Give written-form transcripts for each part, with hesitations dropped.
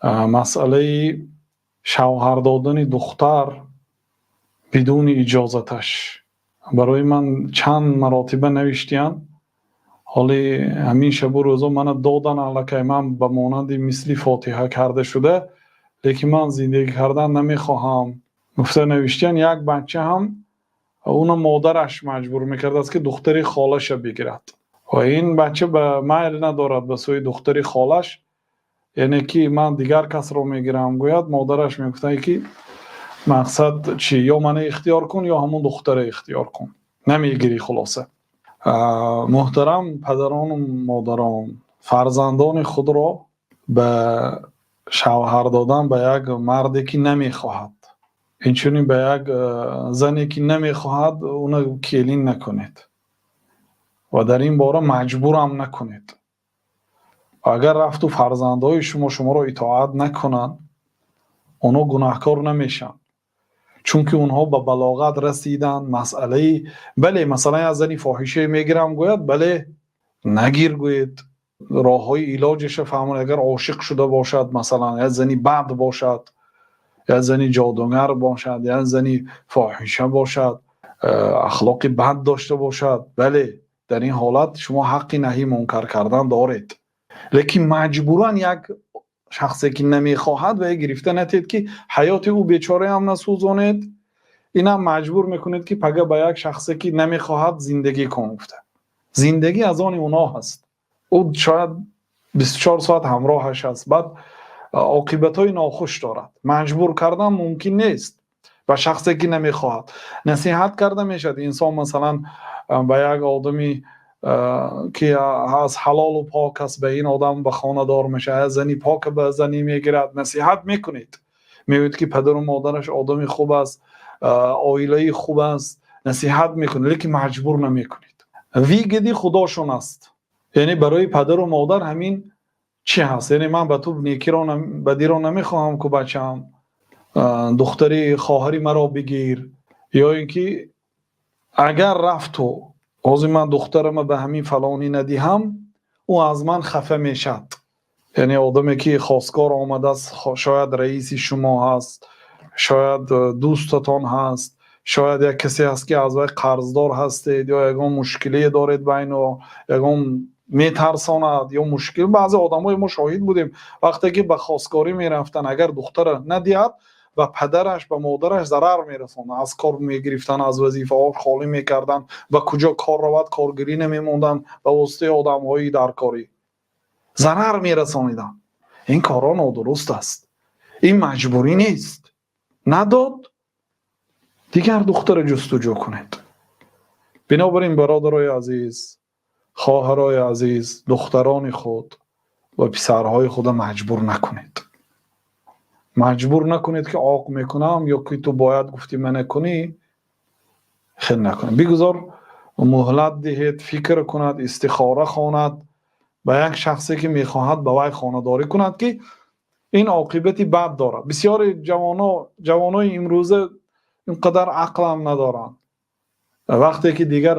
Масъалаи шавҳар додани духтар бидуни иҷозаташ барои ман чанд маротиба навиштиянд. Ҳоло ҳамин шабу рӯзҳо мана додан, аллакай ман ба монанди мисли фотиҳа карда шуда, лекин ман зиндагӣ кардан намехоҳам гуфта навиштиянд. Як бача ҳам уна модараш маҷбур мекардааст, ки духтари холаша бигирад, ва ин бача ба майл надорад ба сӯи духтари холаш, яъне ки ман дигар касро мегирам гӯяд, модараш мегуфтанд, ки мақсад чӣ? Ё мана ихтиёр кун, ё ҳамон духтара ихтиёр кун, намегирӣ. Хулоса, муҳтарам падарону модарон, фарзандони худро ба шавҳар додан ба як марде, ки намехоҳад, инчунин ба як зане, ки намехоҳад, уна келин накунед ва дар ин бора маҷбурам накунед. Агар рафту фарзандҳои шумо шуморо итоат накунанд, онҳо гунаҳкор намешаванд, чунки онҳо ба балоғат расиданд. Масъалаи бале, масалан, аз зани фоҳише мегирам гӯяд, бале, нагир гӯед, роҳҳои илоҷаша фаҳмонед. Агар ошиқ шуда бошад, масалан, як зани бад бошад, як зани ҷодугар бошад, як зани фоҳиша бошад, ахлоқи бад дошта бошад, бале, дар ин ҳолат шумо ҳаққи наҳи мункар кардан доред, лекин маҷбуран як шахсе, ки намехоҳад, ва гирифта натиҳед, ки ҳаёти ӯ бечораам насӯзонед, инам маҷбур мекунед, ки пага ба як шахсе, ки намехоҳад, зиндагӣ кун гуфта. Зиндагӣ аз они оно ҳаст, ӯ шояд 24 соат ҳамроҳаш аст, баъд оқибатҳои нохуш дорад. Маҷбур кардан мумкин нест ба шахсе, ки намехоҳад. Насиҳат карда мешавад. Инсон, масалан, ба як одами, ки аз ҳалолу пок аст, ба ин одам ба хонадор мешавад, зани пок ба занӣ мегирад, насиҳат мекунед, мегӯед, ки падару модараш одами хуб аст, оилаи хуб аст, насиҳат мекунед, лекин маҷбур намекунед. Выгода худошон аст, яъне барои падару модар ҳамин чӣ ҳаст? Яъне ман ба ту некиро, бадиро намехоҳам, ку бачаам, духтари хоҳари маро бигир, ё ин ки агар рафту ҳозир ман духтарама ба ҳамин фалонӣ надиҳам, ӯ аз ман хафа мешавад. Яъне одаме, ки хосгор омадааст, шояд раиси шумо ҳаст, шояд дӯстатон ҳаст, шояд як касе ҳаст, ки аз вай қарздор ҳастед, ё ягон мушкилие доред байно, ягон метарсонад ё мушкил. Баъзе одамои мо шоҳид будем, вақте ки ба хосгорӣ мерафтанд, агар духтара надиҳад, ба падараш, ба модараш зарар мерасонад, аз кор мегирифтанд, аз вазифаҳо холӣ мекарданд, ба куҷо кор равад, коргирӣ намемонданд, ба воситаи одамҳои даркорӣ зарар мерасониданд. Ин корҳо нодуруст аст, ин маҷбурӣ нест. Надод, дигар духтара ҷустуҷӯ кунед. Бинобар ин, бародарои азиз, хоҳарои азиз, духтарони худ ва писарҳои худро маҷбур накунед. Маҷбур накунед, ки оқ мекунам ё ки ту бояд гуфтӣ мана кунӣ, хел накунед. Бигузор муҳлат диҳед, фикр кунад, истихора хонад, ба як шахсе, ки мехоҳад, ба вай хонадорӣ кунад, ки ин оқибати бад дорад. Бисёри ҷавоно, ҷавонои имрӯза ин қадар ақлам надоранд. Вақте ки дигар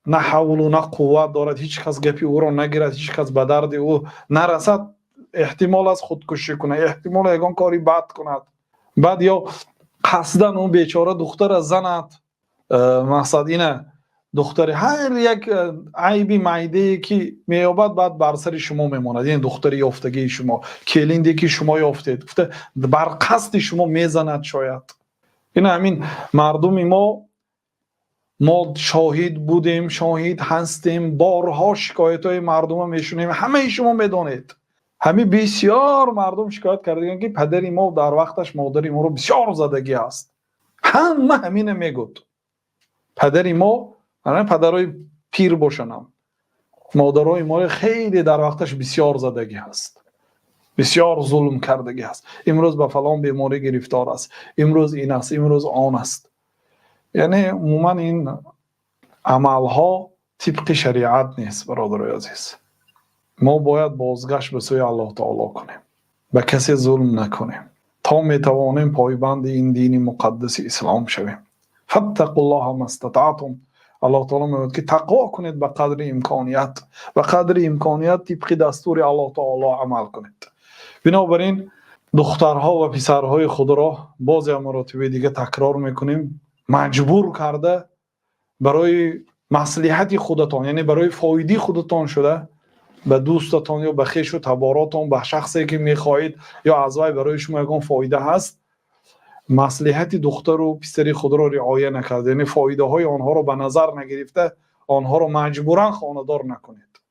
на ҳавлу на қувват дорад, ҳеҷ кас гапи ӯро нагирад, ҳеҷ кас ба дарди ӯ нарасад, эҳтимол аст худкушӣ кунад, эҳтимол ягон кори бад кунад. Баъд ё қасдан он бечора духтара занад. Мақсад ина, духтари ҳар як айби майдае, ки меёбад, баъд бар сари шумо мемонад. Яъне духтари ёфтагии шумо, келинде, ки шумо ёфтед, гуфта бар қасди шумо мезанад шояд. Ина ҳамин мардуми мо шоҳид будем, шоҳид ҳастем, борҳо шикоятҳои мардума мешунем. Ҳамаи шумо медонед, ҳамин бисёр мардум шикоят кардаган, ки падари мо дар вақташ модари моро бисёр задагӣ аст. Ҳама ҳамина мегӯд: падари мо, падарои пир бошанам, модарои моро хеле дар вақташ бисёр задагӣ ҳаст, бисёр зулм кардагӣ ҳаст, имрӯз ба фалон беморӣ гирифтор аст, имрӯз ин аст, имрӯз он аст. Яъне умуман ин амалҳо тибқи шариат нест. Бародарои азиз, мо бояд бозгашт ба сӯи Аллоҳ таоло кунем, ба касе зулм накунем, то метавонем пойбанди ин дини муқаддаси ислом шавем. فاتقوا الله ما استطعتم. Аллоҳ таоло мегӯяд, ки тақво кунед ба қадри имконият, ба қадри имконият тибқи дастури Аллоҳ таоло амал кунед. Бинобар ин Духтарҳо ва писарҳои худро, боз як маротиба дигар такрор мекунем, маҷбур карда барои маслиҳати худатон, яъне барои фоидаи худатон шуда, ба дӯстатон ё ба хешу таборотон, ба шахсе ки мехоҳед ё аз вай барои шумо як фоида ҳаст, маслиҳати духтар ва писари худро риоят накарда, яъне фоидаҳои онҳоро ба назар нагирифта, онҳоро маҷбуран хонадор накунед.